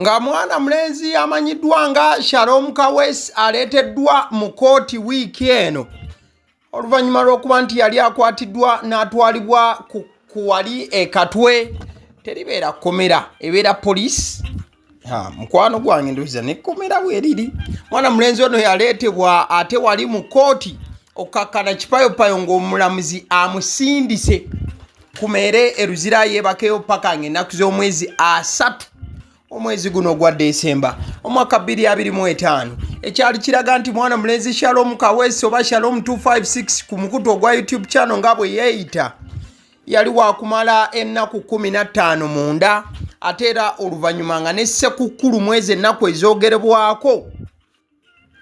Nga mwana mulenzi amanyiddwa nga Shalom Kaweesi aleeteddwa mu kkooti wiiki eno oluvannyuma lw'okuba nti yali akwatiddwa n'atwalibwa ku wali e Katwe. Teribeera kkomera, ebeera poliisi. Mukwano gwange ndowooza nekkomera bweriri. Mwana mulenzi ono yaleetebwa ate wali mu kkooti okukakkana kipayopayo ng'omulamuzi amusindise ku meere e Luzira yeebakeyo paka ng'ennaku z'omwezi 30 omwezi guno ogwa Desemba omwaka 2025, ekyali kiraga nti mwana mulenzi Shalom Kaweesi oba Shalom 256 ku mukutu ogwa YouTube channel nga bwe yeeyita yali wakumala ennaku 15 munda, ate era oluvannyuma nga ne Ssekukkulu mwezi ennaku ezoogerebwako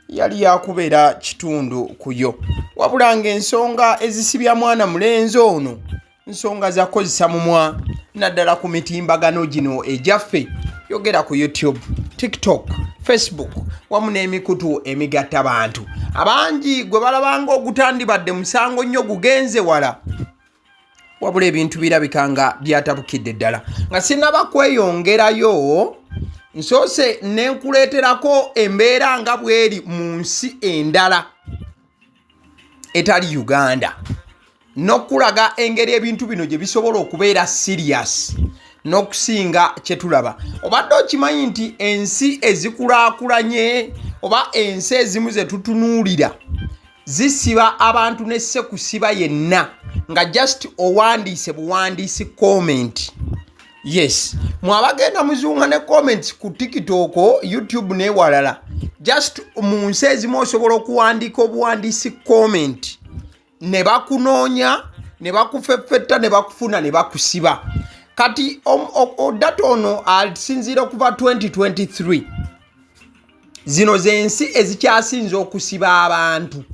yali yakubeera kitundu ku yo. Wabula ng'ensonga ezisibya mwana mulenzi ono nsonga za kukozesa mumwa, naddala ku mitimbagano gino egyaffe, yogera ku YouTube, TikTok, Facebook wamu n'emikutu emigatta bantu abangi gwe balabanga ogutandibadde musango nnyo gugenze wala. Wabula ebintu birabika nga byatabukidde ddala. Nga sinaba kweyongerayo, nsoose ne nkuleeterako embeera nga bweri mu nsi endala etali Uganda, n'okulaga engeri ebintu bino gye bisobola okubeera serious n'okusinga kye tulaba. Obadde okimanyi nti ensi ezikulaakulanye oba ensi ezimu ze tutunuulira zisiba abantu ne sekusiba yenna nga just owandiise buwandiisi comment? Yes, mwabagenda muzunga ne comments ku TikTok, YouTube newalala. Just mu nsi ezimu osobola okuwandiika obuwandiisi comment ne bakunoonya ne bakufeffetta ne bakufuna ne bakusiba. Kati data ono asinziira okuva 2023, zino zensi ezikyasinze okusiba abantu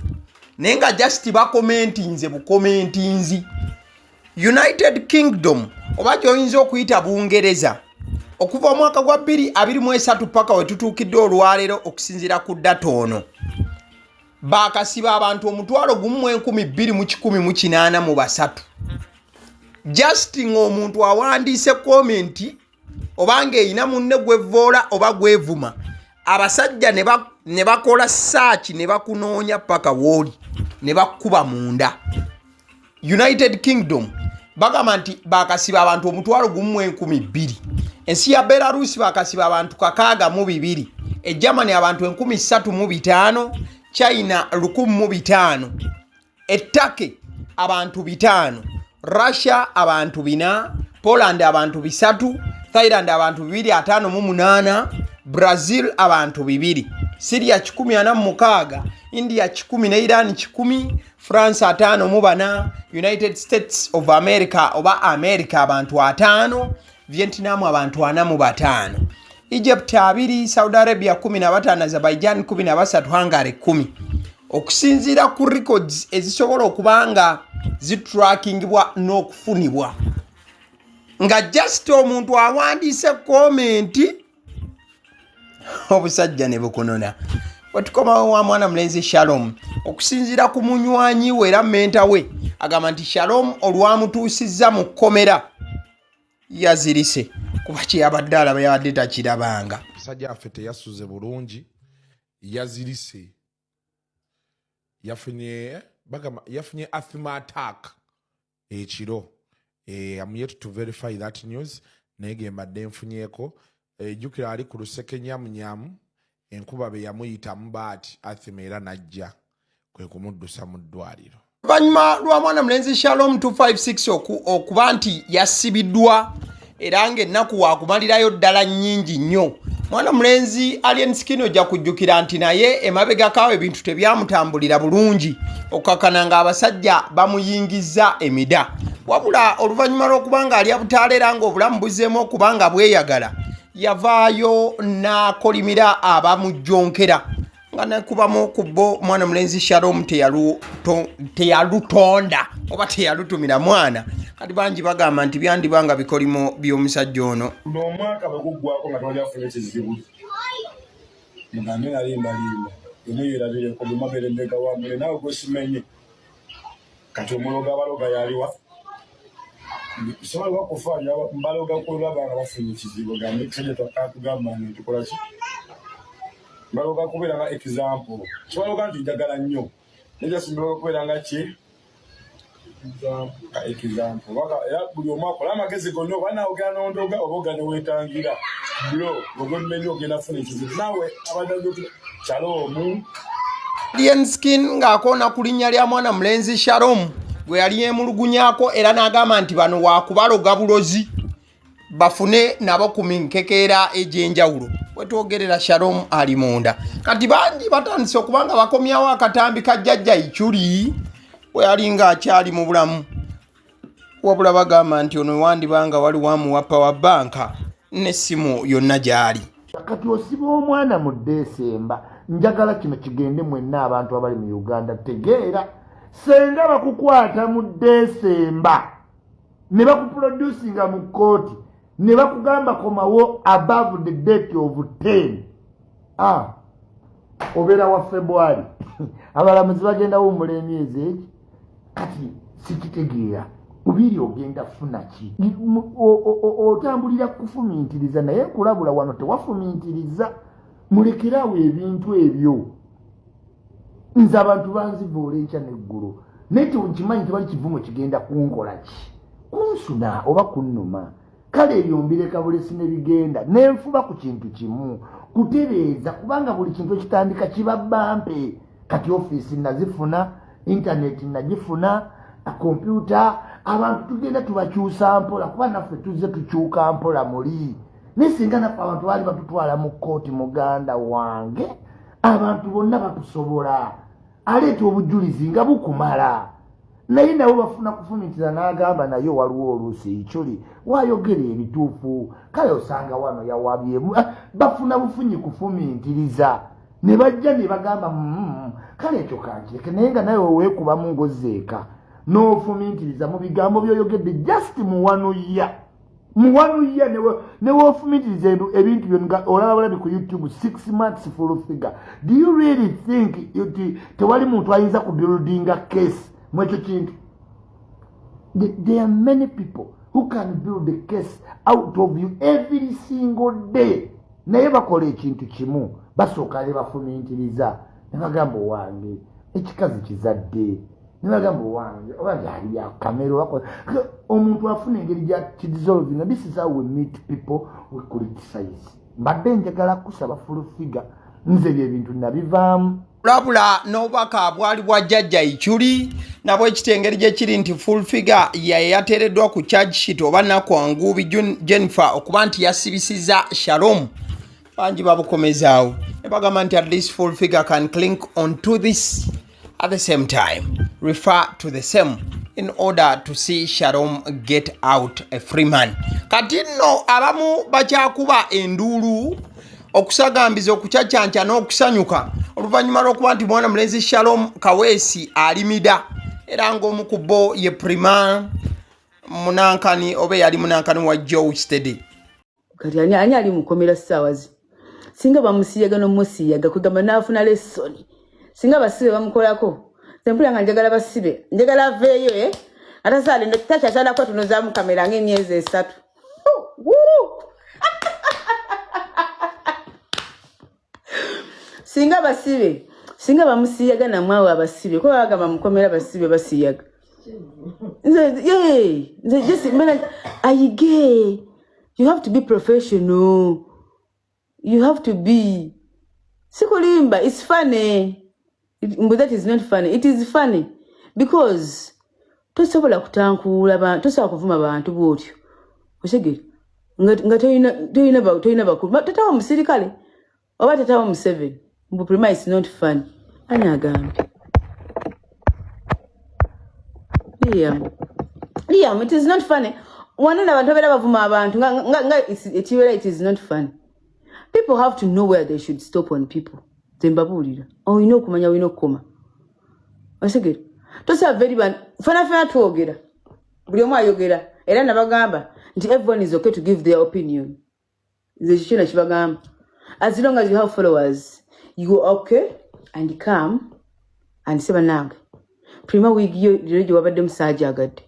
naye nga just bakomentinze bukomentinzi. United Kingdom oba gyoyinza okuyita Bungereza, okuva omwaka gwa 2023 paka wetutuukidde olwaleero, okusinziira ku data ono, bakasiba abantu 102,183 just ng'omuntu awandiise comment oba ng'erina munne gwevoola oba gwevuma. Abasajja ne bakola search ne bakunoonya paka wooli ne bakkuba munda. United Kingdom bagamba nti bakasiba abantu 1,020. Ensi ya Belarus bakasiba abantu 62. E Germany abantu 3,005. China 1,005. E Turkey abantu 5. Russia abantu 4. Poland abantu 3. Thailand abantu 258. Brazil abantu 2. Syria 146. India 100 ne Iran 100. France 54. United States of America oba America abantu 50. Vietnam abantu 45. Egypt 2. Saudi Arabia 15. Azerbaijan 13. Hungary 10, okusinziira ku records ezisobola okuba nga zitrackingibwa n'okufunibwa nga just omuntu awandiise comment, obusajja ne bukunona. Wetukomawo wa mwana mulenzi Shalom, okusinziira ku munywanyi we era mentor we, agamba nti Shalom olwamutuusizza mu kkomera yazirise kuba kyeyabadde alaba yabadde takirabanga. Musajja waffe teyasuze bulungi, yazirise, yafunye, bagamba yafunye asthma attack ekiro. I'm yet to verify that news, naye ge mbadde nfunyeeko. Jjukira ali ku luseke nyamunyamu, enkuba be yamuyitamu baati asthma era najja kwe kumuddusa mu ddwaliro. Oluvannyuma lwa mwana mulenzi Shalom 256 okuba nti yasibiddwa era ng'ennaku waakumalirayo ddala nnyingi nnyo, mwana mulenzi Alien Skin, ojja kujjukira nti naye emabegakaawo ebintu tebyamutambulira bulungi, okukakana ng'abasajja bamuyingizza emida. Wabula oluvannyuma lw'okuba nga alya butaala era ng'obulamu buzzeemu okuba nga bweyagala, yavaayo n'akolimira abamujjonkera nga nekubamu ku bo mwana mulenzi Shalom teyalutonda oba teyalutumira mwana. Kati bangi bagamba nti byandiba nga bikolimo by'omusajja ono. N'omwaka bwe guggwako nga tewali afunye kizibu, mugambe nalimbalimba, emuyerabireko bwemabeera embega wa mule naawe gwesimenye. Kati omuloga abaloga yaliwa? Sobola kufa mbaloga kulaba nga bafunye ekizibu gambe tusajja twakatugamba nti tukola ki mbaloga kubeera nga example kibaloga nti njagala nnyo naye just mbaloga kubeera nga ki nga example baka era buli omu akola amagezi gonna oba nawe ogenda nondoga oba ogenda newetangira bro ogwemmenya ogenda kufuna ekizibu naawe abadde kyalo omu Alien Skin ng'akoona ku linnya lya mwana mulenzi Shalom gwe yali yeemulugunyaako era n'agamba nti bano waakubaloga bulozi bafune nabo ku minkekeera egy'enjawulo. Wetwogerera Shalom ali munda. Kati bangi batandise okuba nga bakomyawo akatambi ka Jjajja Ichuli bwe yali ng'akyali mu bulamu. Wabula bagamba nti ono wandiba nga waliwo amuwa power bank n'essimu yonna gy'ali. Kati osiba omwana mu Desemba. Njagala kino kigende mwenna abantu abali mu Uganda tegeera. Senga bakukwata mu Desemba ne bakuproducinga mu kkooti ne bakugamba komawo above the date of 10 ah, obeera wa February abalamuzi bagenda wummula emyezi egi kati sikitegeera mubiri ogenda funa ki otambulira kufumintiriza naye nkulabula wano tewafumintiriza mulekerawo ebintu ebyo nze abantu banzivoola enkya neggulo naye nkimanyi tewali kivumo kigenda kunkola ki kunsuna oba kunnuma kale ebyo mbireka bulesi ne bigenda nenfuba ku kintu kimu kutereeza kubanga buli kintu ekitandika kiba bampe kati ofiisi nazifuna intaneti nagifuna kompyuta abantu tugenda tubakyusa mpola kuba naffe tuzze tukyuka mpola muli naye singa naffe abantu baali batutwala mu kkooti muganda wange abantu bonna batusobola aleeta obujulizi nga bukumala naye nabo bafuna kufumitira n'agamba naye waliwo oluusi ekyoli wayogera ebituufu kale osanga wano yawabyemu ah, bafuna bufunyi kufumintiriza ne bajja ne bagamba mm, kale ekyo kankireke naye nga nawe weekubamu ngozeeka n'ofumintiriza mu bigambo by'oyogedde just muwanuya muwanuya newofumitiriza ebintu byo nga olaba bulabi ku youtube 6 months full figure do you really think nti tewali muntu ayinza ku buildinga case mwekyo kintu there are many people who can build a case out of you every single day naye bakola ekintu kimu basooka ne bafumintiriza ne bagamba owange ekikazi kizadde nibagamba owange oba byali bya kamera oba omuntu afuna engeri gya kidissolving this is how we meet people we criticize mbadde njagala kusaba full figure nze bye bintu nabivaamu Wabula n'obubaka bwali bwa Jjajja Ichuli nabwe kiti engeri gye kiri nti full figure ye yateereddwa ku charge sheet oba Nakwanguubi Jennifer okuba nti yasibisiza Shalom bangi babukomezaawo ne bagamba nti at least full figure can clink onto this at the same time refer to the same in order to see Shalom get out a free man. Kati nno abamu bakyakuba enduulu okusagambiza okucacanca n'okusanyuka oluvannyuma lw'okuba nti mwana mulenzi Shalom Kaweesi alimida era ng'omu ku bo ye Prima munankani oba eyali munankani wa Joe Steady. Kati ani ani ali mukomera ssaawa zi singa bamusiyaga n'omusiyaga kwegamba n'afuna lessoni singa basibe bamukolako nze mpulira nga njagala basibe njagala aveeyo e atasaale takyasala kwetunuzaamu kamera ng'emyezi esatu singa basibe singa bamusiyaga namwawe abasibe kuba bagamba mukomera basibe basiyaga nze nze just mbera ayige you have to be professional you have to be sikulimba it's funny but that is not funny it is funny because tosobola kutankuula bantu tosobola kuvuma bantu bwotyo otegere nga tolina bakulu tatawa musirikale oba tatawa museveni mbu prima is not funny ani agambye liam liam it is not funny wanene abantu babeera bavuma abantu nga ekibeera it is not funny people have to know where they should stop on people nze mbabuulira olina okumanya olina okukoma osigere tosava eri bantu fena fena twogera buli omu ayogera era nabagamba nti everyone is okay to give their opinion nze ekyo kyona kibagamba as long as you have followers you are okay and come and say banange prima wiigi yo leero gye wabadde musaajagadde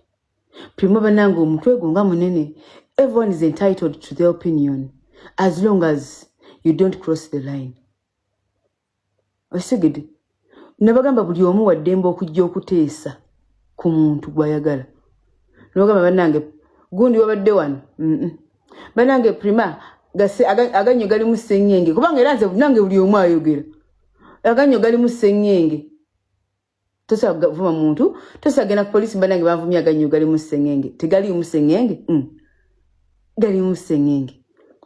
Primo banange omutwe gwo nga munene. Everyone is entitled to their opinion as long as you don't cross the line. Okitegedde? Nabagamba buli omu waddembe okujja okuteesa ku muntu gw'ayagala. Nabagamba bannange gundi wabadde wano. Bannange Prima gase agannyo galimu sseŋŋenge kubanga era nze nange buli omu ayogera. Agannyo galimu sseŋŋenge. Tosobola kuvuma muntu, tosobola genda ku poliisi banange banvumye agannyo galimu sseŋŋenge. Tegaliimu sseŋŋenge? Galimu sseŋŋenge.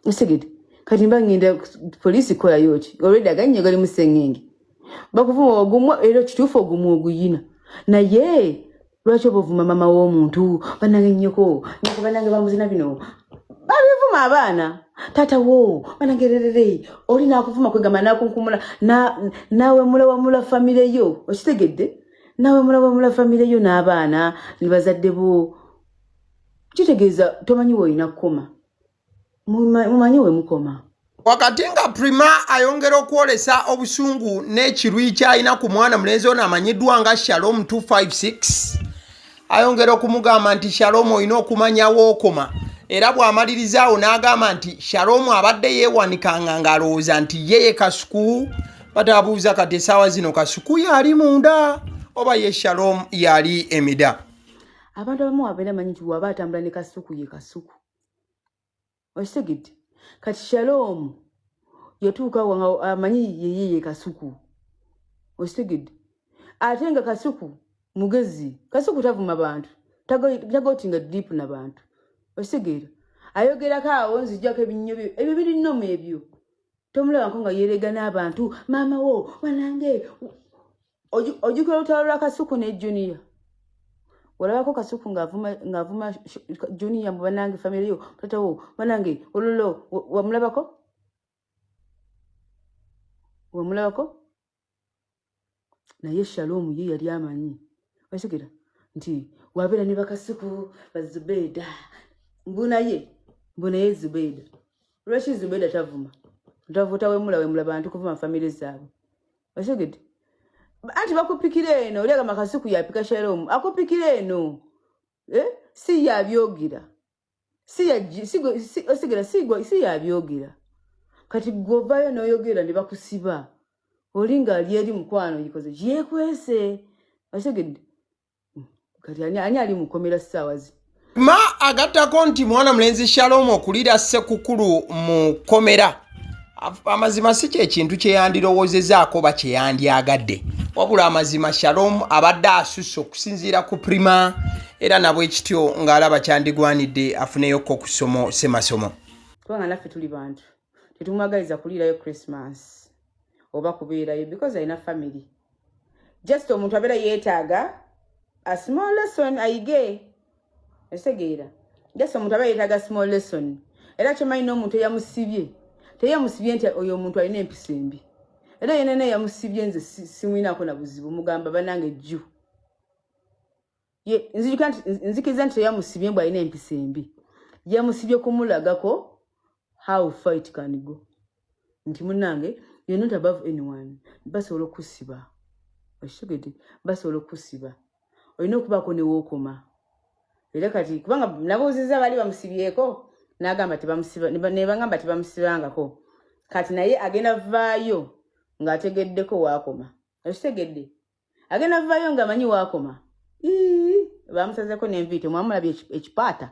Okitegedde? Kati mba ngenda poliisi kukolayo ki? Already agannyo galimu sseŋŋenge. Bakuvuma ogumu era kituufu ogumu oguyina. Naye lwaki oba ovuma maama w'omuntu? Bannange nnyoko, nnyoko bannange bamuzina bino. Babivuma abaana. Taata wo, bannange rerere. Oli n'akuvuma kwegamba n'akunkumula n'awemula wamula famire yo. Okitegedde? N'awemula wamula famire yo n'abaana ne bazadde bo. Kitegeeza tomanyi w'olina kukoma. Mumanyi we mukoma. Wakati nga Prima ayongera okwolesa obusungu n'ekirwi ky'alina ku mwana mulenzi ono amanyiddwa nga Shalom 256, ayongera okumugamba nti Shalom olina okumanya w'okoma, era bw'amaliriza awo n'agamba nti Shalom abadde yeewanikanga ng'alowooza nti ye ye Kasuku, batabuuza kati essaawa zino Kasuku y'ali munda oba ye Shalom y'ali emida. Abantu abamu wabeera manyi nti waba atambula ne Kasuku ye Kasuku. Okitegedde? Kati Shalom yatuuka awo nga amanyi yeye ye Kasuku. Okitegedde? Ate nga Kasuku mugezi. Kasuku tavuma bantu. Tagotinga deep na bantu. Okitegeera? Ayogerako awo nzijjako ebinnyo byo. Ebyo biri nnomu ebyo. Tomulabako nga yeerega n'abantu. Maama wo, banange. Ojjukira olutalo lwa Kasuku ne Junior? Olabako Kasuku ng'avuma Junior mbu banange family yo, taata wo, banange, ololo, wamulabako? Wamulabako? Naye Shalom ye yali amanyi. Okitegera? Nti wabeera ne bakasuku ba Zubeda. Mbu naye Zubeda. Lwaki Zubeda tavuma? Tavuta wemula wemula bantu kuvuma family zaabwe. Okitegedde? Anti bakupikira eno, oli agamba Kasuku yapika Shalom, akupikira eno. Si yabyogera. Si ya, si, si, osigera, si, si yabyogera. Kati gwovayo n'oyogera ne bakusiba. Oli ng'ali eri mukwano yikoze yeekwese. Okitegedde? Kati ani ali mukomera ssaawa zi? Ma agattako nti mwana mulenzi Shalom okulira Ssekukulu mu kkomera amazima si kye kintu kye yandirowoozezaako oba kye yandyagadde, wabula amazima Shalom abadde asusse okusinziira ku Prima, era nabwe kityo ng'alaba kyandigwanidde afuneyokko ku ssomo ssemasomo. Kubanga naffe tuli bantu, tetumwagaliza kuliirayo Christmas oba kubeerayo because alina family. Just omuntu abeera yeetaaga a small lesson ayige. Okitegeera? Just omuntu abeera yeetaaga small lesson. Era kyomanyi n'omuntu eyamusibye, teyamusibye nti oyo omuntu alina empisa embi. Era yenena eyamusibye nze simwinaako na buzibu, mugamba bannange jju. Ye, nzikiriza nti teyamusibye mbu alina empisa embi. Yamusibye kumulagako how fight can go. Nti munnange, you're not above anyone. Basobola okukusiba. Okitegedde? Basobola okukusiba. Olina okubaako ne wookoma. Era kati kubanga nabuuzizza bali bamusibyeko, n'agamba tebamusiba, ne bangamba tebamusibangako. Kati naye agenda vaayo ng'ategeddeko waakoma. Okitegedde? Agenda vaayo ng'amanyi waakoma. Ii, bamusazeko n'enviiri, temwamulabye ekipaata.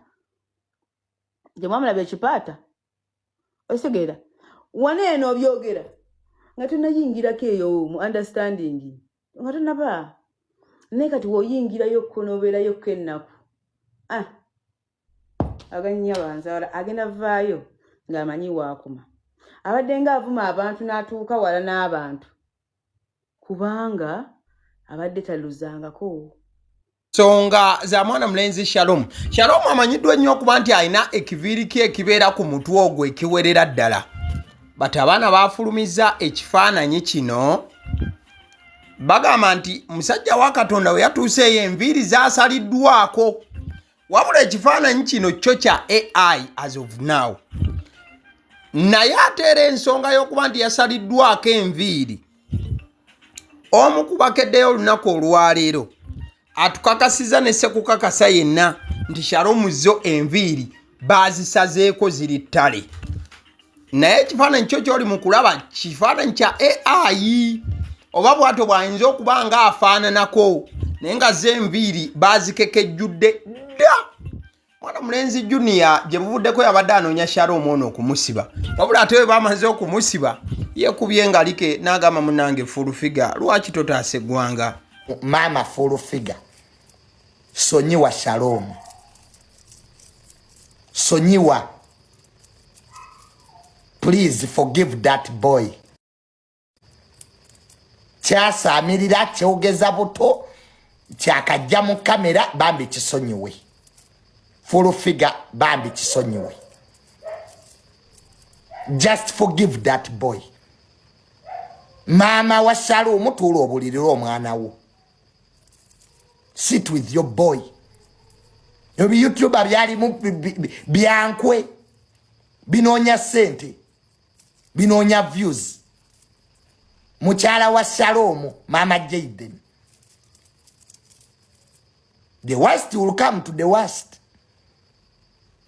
Temwamulabye ekipaata. Okitegeera? Wano eno obyogera nga tonnayingirako eyo mu understanding, nga tonnaba. Naye kati w'oyingirayo ko n'obeerayo ko ennaku. Agannya banzaala agenda vaayo ng'amanyi waakoma. Abadde ng'avuma abantu n'atuuka wala n'abantu. Kubanga abadde taluzangako. Nsonga za mwana mulenzi Shalom. Shalom amanyiddwa ennyo okuba nti alina ekiviiri ke ekibeera ku mutwe ogwo ekiwerera ddala. But abaana baafulumizza ekifaananyi kino, bagamba nti musajja wa Katonda we yatuuse eyo enviiri zaasaliddwako. Wabula ekifaananyi kino kyo kya AI as of now. Naye ate era ensonga y'okuba nti yasaliddwako enviiri, omu ku bakeddeyo olunaku olwaleero atukakasiza ne ssekukakasa yenna nti Shalom zo enviiri baazisazeeko ziri ttale. Naye ekifaananyi kyo kyoli mu kulaba kifaananyi kya AI oba bwatyo bw'ayinza okuba nga afaananako, naye nga zo enviiri baazikekejjudde dda. Mwana mulenzi Junior gye buvuddeko yabadde anoonya Shalom ono okumusiba, wabula ate bwe bamaze okumusiba yeekubye engalike n'agamba munnange Full Figure lwaki totaasa eggwanga? Maama Full Figure sonyiwa Shalom, sonyiwa, please forgive that boy. Kyasaamirira kyogeza buto kyakajja mu kamera, bambi kisonyiwe. Full Figure bambi kisonyiwe, just forgive that boy. Maama wa Shalom tuula obulirira omwana wo, sit with your boy. Ebi YouTuber byalimu byankwe, binoonya ssente, binoonya views. Mukyala wa Shalom, Mama Jaden, the worst will come to the worst.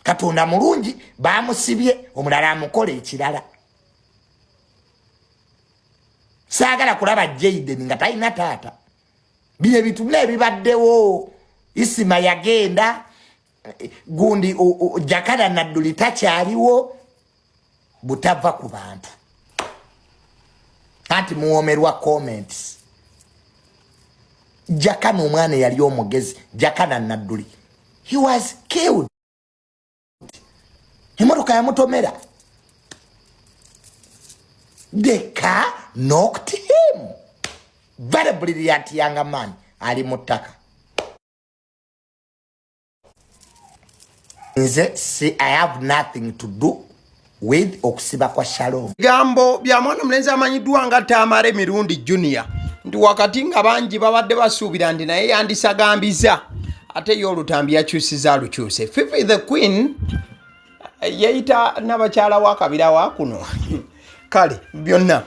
Katonda mulungi, bamusibye omulala amukola ekirala. Saagala kulaba Jaden nga talina taata. Bino ebintu bina ebibaddewo, Isima yagenda, gundi Jakana Nadduli takyaliwo, butava ku bantu. Anti muwomerwa comments. Jakana omwana eyali omugezi, Jakana Nadduli, he was killed, emotoka yamutomera, the car knocked him. Very brilliant young man, ali mu ttaka. Nze si I have nothing to do with okusiba kwa Shalom. Bigambo bya mwana mulenzi amanyiddwa nga Tamale Mirundi Junior nti wakati nga bangi babadde basuubira nti naye yandisagambiza, ate ye olutambi yakyusiza alukyuse. Fifi the Queen yeyita n'abakyala wa kabira wa kuno. Kale byonna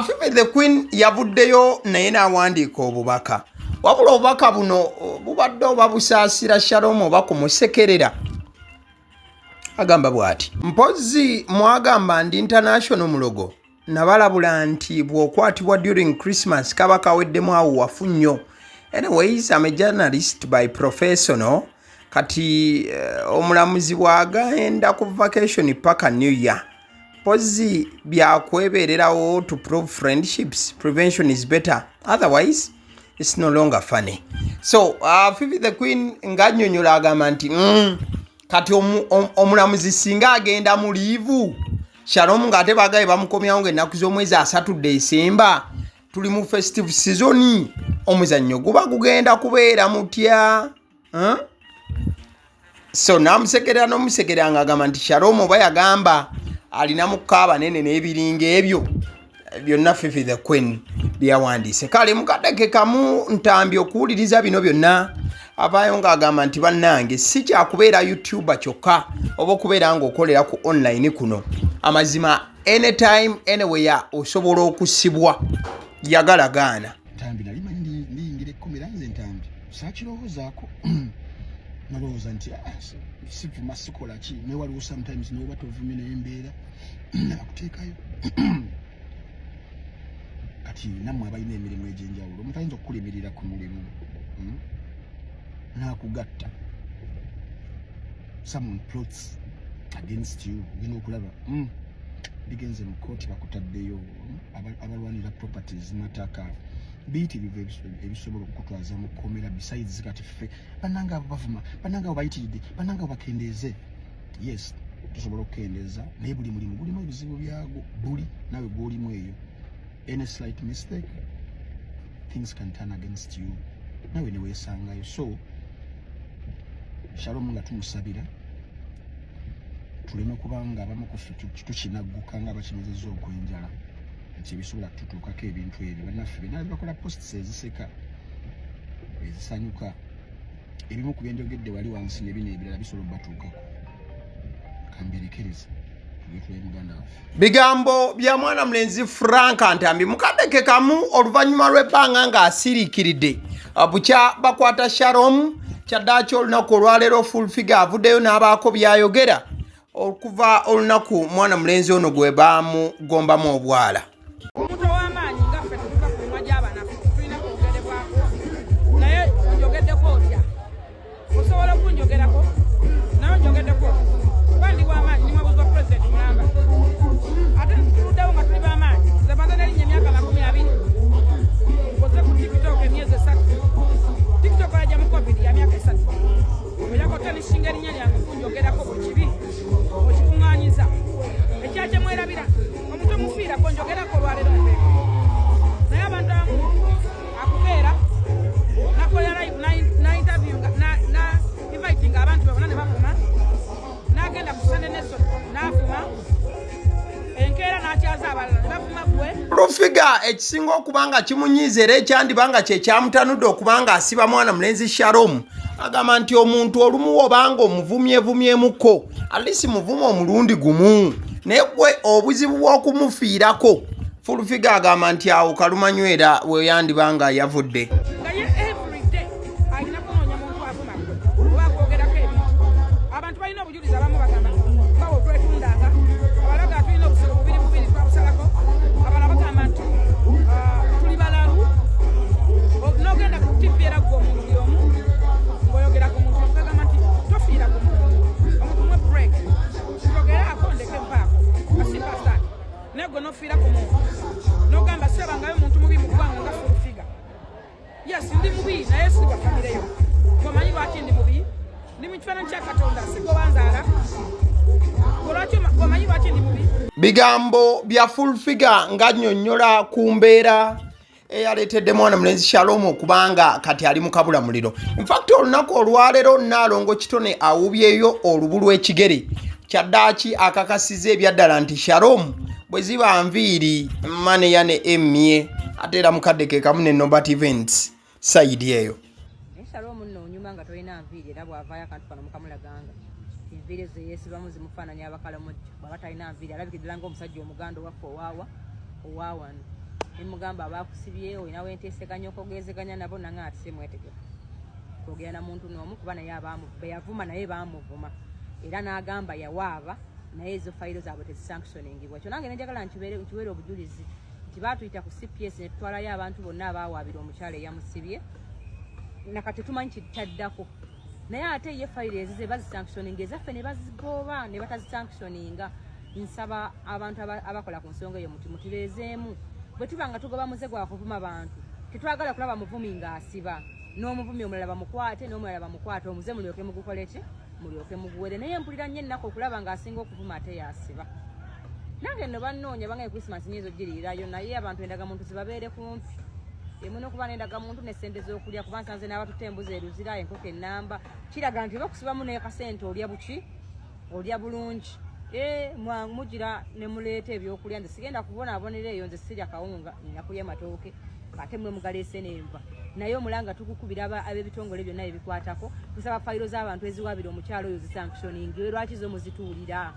Fifi the Queen yavuddeyo naye n'awandiika obubaka, wabula obubaka buno bubadde oba busaasira Shalom oba kumusekerera. Agamba bw'ati: mpozzi mwagamba ndi international mulogo, nabalabula nti bw'okwatibwa during Christmas kaba kaweddemu, awo wafu nnyo. Anyways, I'm a journalist by professional. Kati omulamuzi bw'agenda ku vacation paka New Year, mpozzi byakwebererawo to prove friendships. Prevention is better, otherwise it's no longer funny. So Fifi the Queen ng'annyonnyola agamba nti kati omulamuzi singa agenda mu leave, Shalom ng'ate baagaye bamukomyawo ng'ennaku z'omwezi 3 Desemba, tuli mu festive season, omuzannyo guba gugenda kubeera mutya, huh? So namusekerera n'omusekerera ng'agamba nti Shalom oba yagamba alina mukaaba nene n'ebiringa ebyo byonna. Fifi the Queen byeyawandiise. Kale mukadde kamu Ntambi okuwuliriza bino byonna avaayo ng'agamba nti bannange, si kyakubeera YouTuber kyokka oba okubeera ng'okolera ku online kuno, amazima anytime anywhere osobola okusibwa yagala gaana. Ntambi nali manyi ndiyingira ekkomera. Nze Ntambi saakirowoozaako, nalowooza nti sivuma, sikola ki, naye waliwo sometimes noba tovumye naye embeera nabakuteekayo. Kati nammwe abalina emirimu egy'enjawulo, omuntu ayinza okukulimirira ku mulimu, n'akugatta, someone plots against you, ogenda okulaba bigenze mu kooti, bakutaddeyo, abalwanira properties, mataka biyitirivu ebisobola okukutwaza mu kkomera. Besides kati ffe bannange abo bavuma, bannange abo bayitiridde, bannange abo bakendeeze. Yes, tusobola okukendeeza, naye buli mulimu gulimu ebizibu byagwo, buli nawe gwolimu eyo, any slight mistake, things can turn against you, nawe neweesangayo. So Shalom nga tumusabira tuleme kubanga abamu ku ffe tukinagguka nga abakimezezza okwenjala nti ebisobola tutuukako ebintu ebyo. Bannaffe bena bakola posts eziseka, ezisanyuka, ebimu ku byenjogedde wali wansi ne bino ebirala bisobola obbatuukako. Kambirekereza tugetulayo muganda waffe. Bigambo bya mwana mulenzi Frank Ntambi mukadde ke kamu oluvannyuma lw'ebbanga ng'asiriikiridde bukya bakwata Shalom. Kyaddaaki olunaku olwaleero Full Figure avuddeyo n'abaako by'ayogera okuva olunaku mwana mulenzi ono gwe baamugombamu obwala. Omuntu ow'amaanyi nga ffe tetuva ku mimwa gy'abanafu, tulina kwogerebwako. Naye onjogeddeko otya? Osobola okunjogerako? Naye onjogeddeko kuba ndi w'amaanyi, ndi mwabuzi wa pulezidenti mulamba, ate tuluddewo nga tuli b'amaanyi. Nze maze nerinnya emyaka 20 nkoze ku TikTok emyezi 3. TikTok yajja mu COVID ya myaka 3. Oyako otanishinga erinnya lyange kunjogerako buli kibi okikuŋŋaanyiza ekyakye mwerabira omuntu omufiirako njogerako olwaleero mubeeko. Naye abantu abamu akukeera nakola live na interview na inviting abantu be bonna ne bavuma, n'agenda ku Sunday Nation n'avuma, enkeera n'akyaza abalala ne bavuma gwe. Full Figure ekisinga okuba nga kimunyiiza era ekyandiba nga kye kyamutanudde okuba nga asiba mwana mulenzi Shalom, agamba nti omuntu olumu obanga omuvumyevumyemuko, at least muvuma omulundi gumu, naye gwe obuzibu bw'okumufiirako. Full Figure agamba nti awo kalumanywera we yandiba nga yavudde. Nga ye everyday alina kunoonya muntu avuma gwe oba akwogerako ebintu. Abantu balina obujulizi, abamu bagamba bawo twetundanga, abalala bagamba tulina obusolo bubiri bubiri twabusalako, abalala bagamba nti tuli balalu. N'ogenda ku TV era gwe omuntu y'omu ng'oyogera ku muntu, bagamba nti tofiira ku muntu. Omuntu mwe break njogeraako ndeke nvaako asipasat, naye gwe nofiira ku muntu n'ogamba sirabangayo muntu mubi mu ggwanga nga Full Figure. Yes, ndi mubi, naye si wa famire yo. Omanyi lwaki ndi mubi? Ndi mu kifaananyi kya Katonda, si gwe wanzaala. Omanyi lwaki ndi mubi? Bigambo bya Full Figure nga nnyonnyola ku mbeera eyaleetedde mwana mulenzi Shalom okubanga kati ali mu kabula muliro. Infact olunaku olwaleero Nnaalongo Kitone awubyeyo olubu lw'ekigere, kyaddaaki akakasiza ebyaddala nti Shalom bwe ziba nviiri maneya ne emmye, ate era mukadde ke kamu ne Nobat Events sayidi eyo. Naye Shalom nno onyuma nga tolina nviiri, era bw'avaayo akantu kano mukamulaganga enviiri ezo yeesibamu zimufaananya abakalamojja. Bw'aba talina nviiri alabika ddala ng'omusajja Omuganda owaffe owaawa owaawano. Ne mugamba abakusibye olina wenteeseganya okwogezeganya nabo, nange ati simwetegefu kwogera na muntu n'omu, kuba naye beyavuma naye baamuvuma era n'agamba yawaaba, naye ezo fayiro zaabwe tezisanctioningibwa. Kyo nange nenjagala nkiweere obujulizi nti baatuyita ku CPS ne tutwalayo abantu bonna abaawaabira omukyala eyamusibye, nakati tumanyi kyaddako. Naye ate ye fayiro ezize bazisanctioninga, ezaffe ne bazigooba ne batazisanctioninga. Nsaba abantu abakola ku nsonga eyo muti mutuleezeemu. Bwe tuba nga tugoba muze gwa kuvuma bantu, tetwagala kulaba muvumi ng'asiba, n'omuvumi omulala bamukwate, n'omulala bamukwate, omuze mulyoke mugukole ki, mulyoke muguwere. Naye mpulira nnyo ennaku okulaba ng'asinga okuvuma ate yasiba. Nange nno bannoonya bange Christmas nyinza ogiriirayo, naye abantu endagamuntu zibabeere kumpi emu n'okuba n'endagamuntu ne ssente z'okulya, kuba nsanze n'abatuta embuzi eruzira, enkoko ennamba, kiraga nti bakusibamu n'ekasente olya buki, olya bulungi. Mugira ne muleeta ebyokulya, nze sigenda kubonaabonera eyo. Nze sirya kawunga, nina kulya matooke, ate mwe mugaleese n'enva. Naye omulanga tugukubira ab'ebitongole byonna ebikwatako, tusaba fayiro z'abantu eziwabira omukyalo oyo zisanctioningiwe. Lwaki zo muzituulira?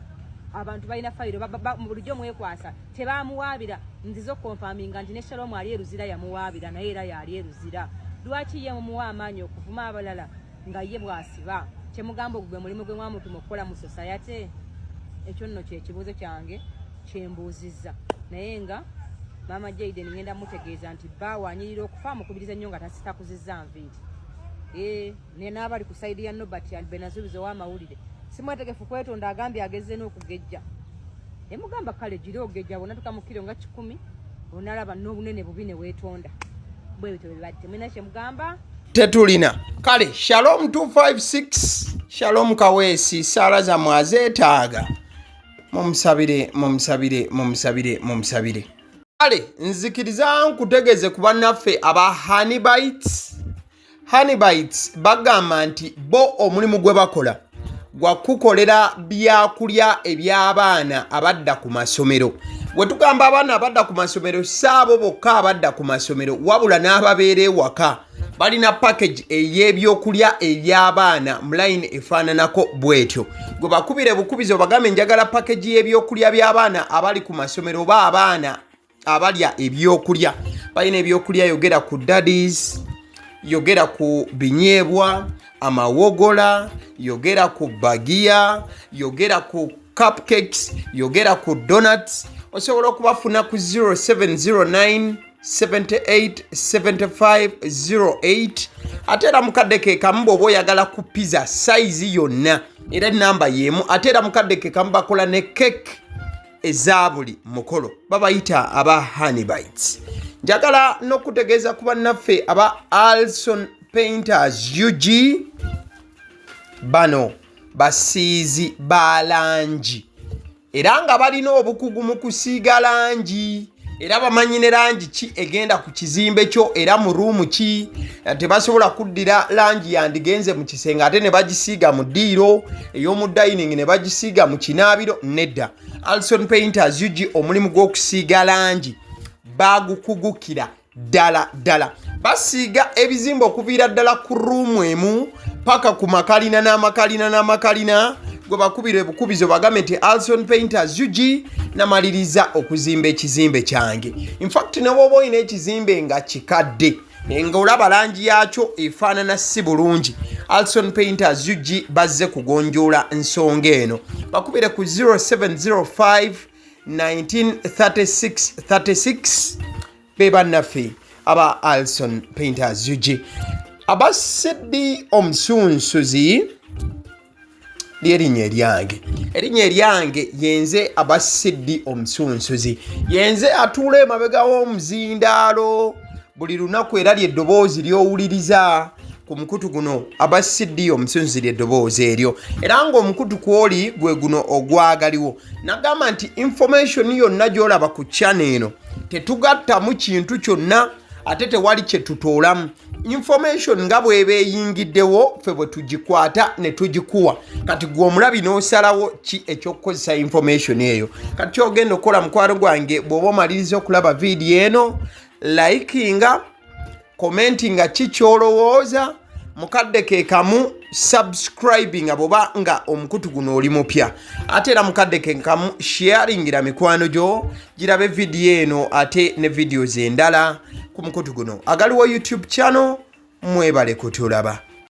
Abantu balina fayiro bulijjo mwekwasa tebamuwaabira. Nzize okuconfirminga nti ne Shalom ali eruzira yamuwaabira, naye era yali eruzira. Lwaki ye mumuwa amaanyi okuvuma abalala nga ye bw'asiba? Kyemugamba ogwo gwe mulimu gwe mwamutuma okukola mu society? Ekyo nno kyekibuuzo kyange kyembuuzizza. Naye nga maama Jaden ngenda mutegeeza nti bbaawe anyirira okufa, amukubiriza nnyo nga tasikakuzizza nviiri. Ne n'abali ku side ya Nobert and Benasuubiza ow'amawulire simwetegefu kwetonda, agambye agezze n'okugejja. Emugamba kale gira ogejja bwonna tuka mu kiro nga 100, onalaba n'obunene bubi ne weetonda. Bwe bityo bwe bibadde. Mulina kyemugamba? Tetulina. Kale Shalom 256, Shalom Kaweesi, saala zammwe azeetaaga, mumusabire, mumusabire, mumusabire, mumusabire. Kale nzikiriza nkutegeeze ku bannaffe aba Honeybites. Honeybites bagamba nti bo omulimu gwe bakola gwa kukolera byakulya eby'abaana abadda ku masomero. Bwe tugamba abaana abadda ku masomero, si abo bokka abadda ku masomero, wabula n'ababeera ewaka. Balina package ey'ebyokulya eby'abaana mu line efaananako bw'etyo. Gwe bakubire bukubizi obagambe njagala package y'ebyokulya by'abaana abali ku masomero oba abaana abalya ebyokulya. Balina ebyokulya, yogera ku daddies, yogera ku binyeebwa, amawogola, yogera ku bagiya, yogera ku cupcakes, yogera ku donuts. Osobola okubafuna ku 0709 78 75 08. Ate era mukadde ke kamu bw'oba oyagala ku pizza sayizi yonna, era enamba y'emu. Ate era mukadde ke kamu bakola ne cake eza buli mukolo, babayita aba Honeybites. Njagala n'okutegeeza ku bannaffe aba Alson Painters UG. Bano basiizi ba langi era nga balina obukugu mu kusiiga langi, era bamanyi ne langi ki egenda ku kizimbe kyo era mu ruumu ki. Tebasobola kuddira langi yandigenze mu kisenge ate ne bagisiiga mu ddiiro ey'omu dining, ne bagisiiga mu kinaabiro. Nedda, Alson Painters UG omulimu gw'okusiiga langi bagukugukira ddala ddala. Basiiga ebizimbe okuviira ddala ku ruumu emu paka ku makalina n'amakalina n'amakalina. Gwe bakubira ebukubizo bagambe nti Alson Painters UG namaliriza okuzimba ekizimbe kyange. Infact, ne bwoba olina ekizimbe nga kikadde nga olaba langi yakyo efaanana si bulungi, Alson Painters UG bazze kugonjoola nsonga eno. Bakubire ku 0705 1936 36. Be bannaffe aba Alson Painters UG. Abasiddi omusunsuzi lyerinnya eryange, erinnya eryange yenze Abasiddi omusunsuzi, yenze atuula emabega w'omuzindaalo buli lunaku, era lyeddoboozi ly'owuliriza ku mukutu guno. Abasiddi omusunsuzi lyeddoboozi eryo, era ng'omukutu kwoli gwe guno ogwagaliwo. Nagamba nti information yonna gy'olaba ku channel eno tetugattamu kintu kyonna, ate tewali kye tutoolamu. Information nga bw'eba eyingiddewo, ffe bwe tugikwata ne tugikuwa. Kati gwe omulabi n'osalawo ki ekyokukozesa information eyo. Kati kyogenda okukola, mukwano gwange, bw'oba omaliriza okulaba vidiyo eno, likinga, commentinga ki kyolowooza, mukadde ke kamu subscribinga bwoba nga omukutu guno oli mupya, ate era mukadde ke kamu sharingira mikwano gyo girabe vidiyo eno ate ne videos endala ku mukutu guno agaliwo YouTube channel. Mwebale kutulaba.